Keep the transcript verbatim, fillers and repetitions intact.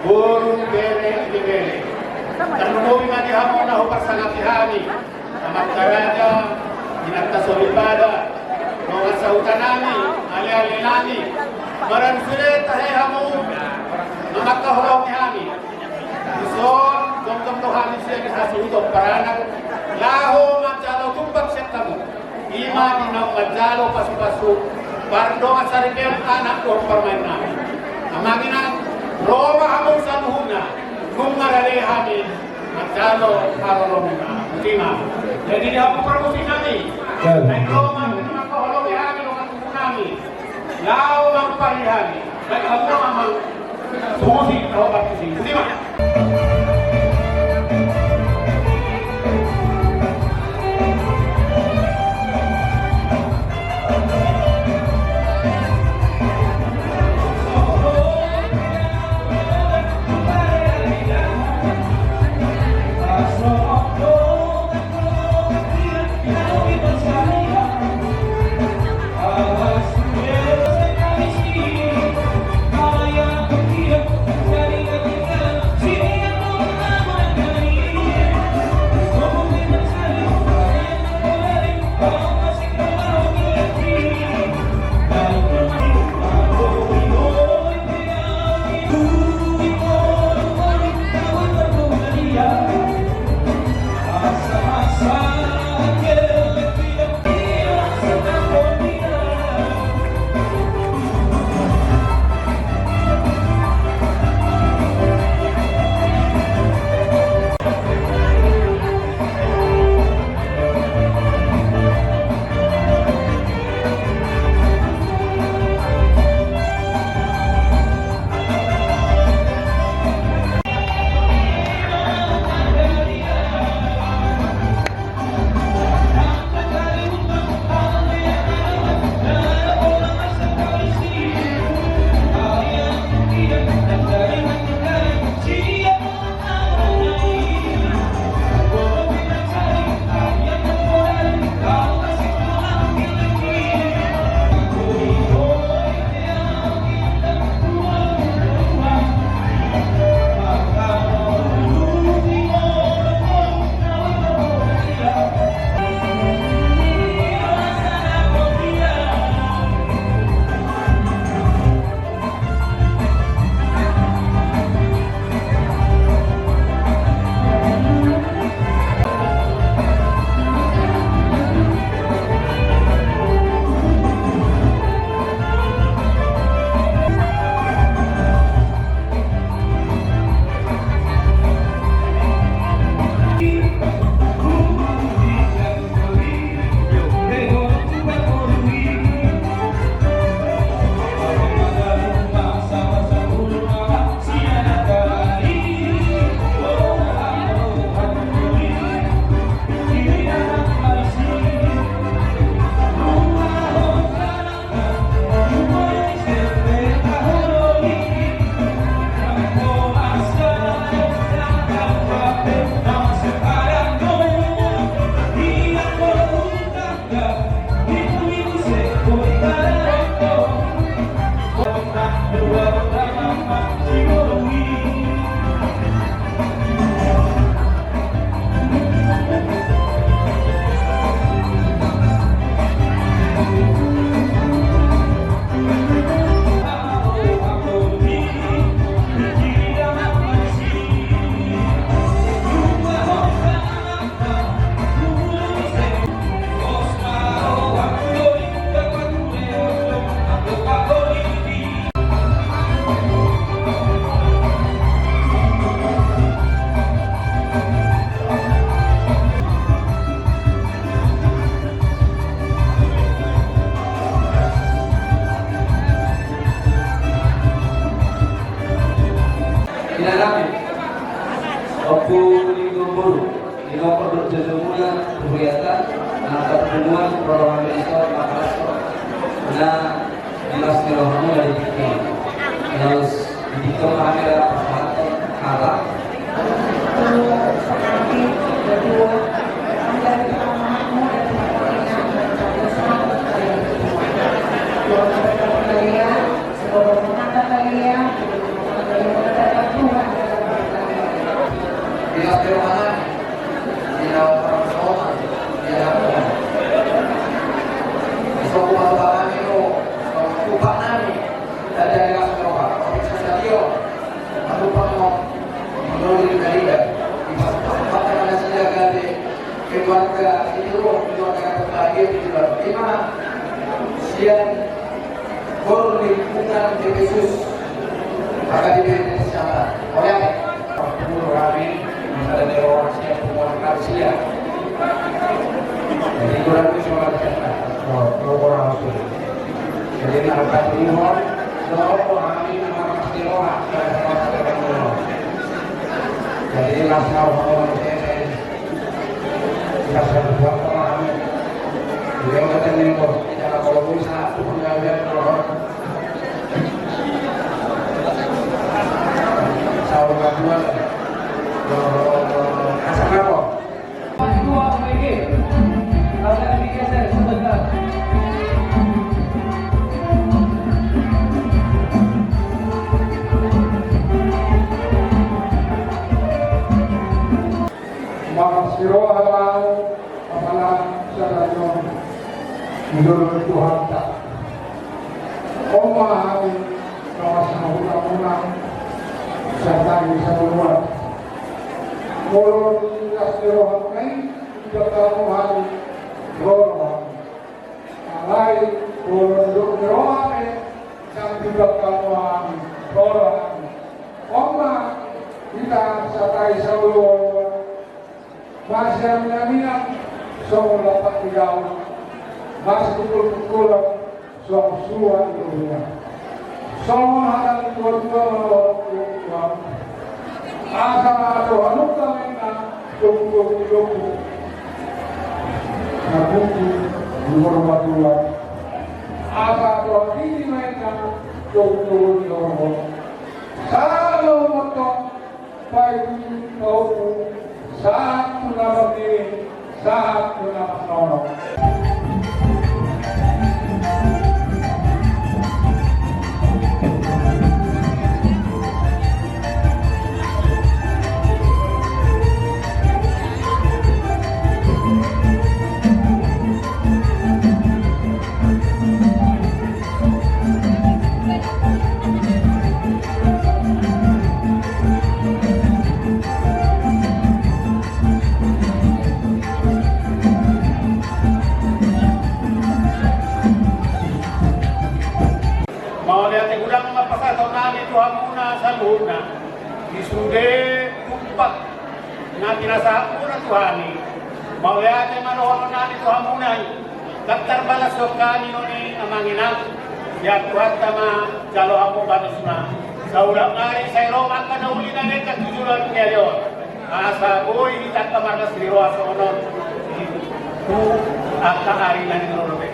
Boru, bere, ibebere. Tarlumobi ma di hamu na huparsangapi hami, amanta raja, inanta soripada, dongan sahuta nami, aleale nami. Maradu sude tahe hamu na mangkaholongi hami. Dison jongjong do hami sian hasuhuton paranak laho manjalo tumbang sian hamu. I ma di naung manjalo pasupasu pardongan saripeon, anak dohot parumaen nami. Amang inang, ro ma hamu saluhutna, nunga rade hami manjalo haroromuna. Botima. Jadi di hamu parmusik nami, naeng ro ma hamu na mangkaholongi hami dongan tubu nami. Laho mangpahi hami. Baik, hamu ma amang. Musik, laho parmusik. Botima. Inanami, Ompu Linggo Boru, di nomor dua puluh tujuh mula, Puriata, angkat punguan, Roro Hamilton, Makassar. Nah, di las ni rohamu dari Diki. Terus, di Diki kami ada persyaratan, halak. Sian Gor Lingkungan Efesus, maka di Bethlehem siapa? Oleh apa? Perlu rame, misalnya orang siap, semua orang siap. Jadi kurang itu cuma ada siapa? Oh, oh, orang itu. Jadi, nah, pas di luar, oh, orang ini nama pasti orang, saya sama sekali orang. Jadi, langsung orang saya, saya Marlas ni roha ma au apala sadari on di dolok ni Tuhanta. On ma hami na marlas ni roha muna, sahat tu saluhutna. Molo las ni roha muna i, di bagasan hami, ro do hami. Alai molo las ni roha muna, ndang di bagasan hami, ro do hami. On ma hita sahat tu saluhutna. Masiaminaminan songon lampak ni daun, masipulpulpulan songon suan ni huria. Songon hata ni natuatua ma dohonon ni Tuhan. Asa ma dohononta ma inna togutogu ni lombu, na bungkuk di horbo tuan. Asa dohononta ma inna togutogu ni horbo. Salam moto. Paihut pahompu, sahat tu na marnini, sahat tu na marnono. Mauliate godang ma pasahaton nami tu hamuna saluhutna. Di sude tumpak na pinasahatmuna tu hami. Mauliate ma dohonon nami tu hamuna i. Ndang tarbalashon hami on i, amang inang. Sian Tuhanta ma jalo hamu banosna. Saulak ni ari sai ro ma angka na uli na denggan tu joloan ni ari on. Asa boi hita angka marlas ni roha songon on tu angka ari na naeng ro dope.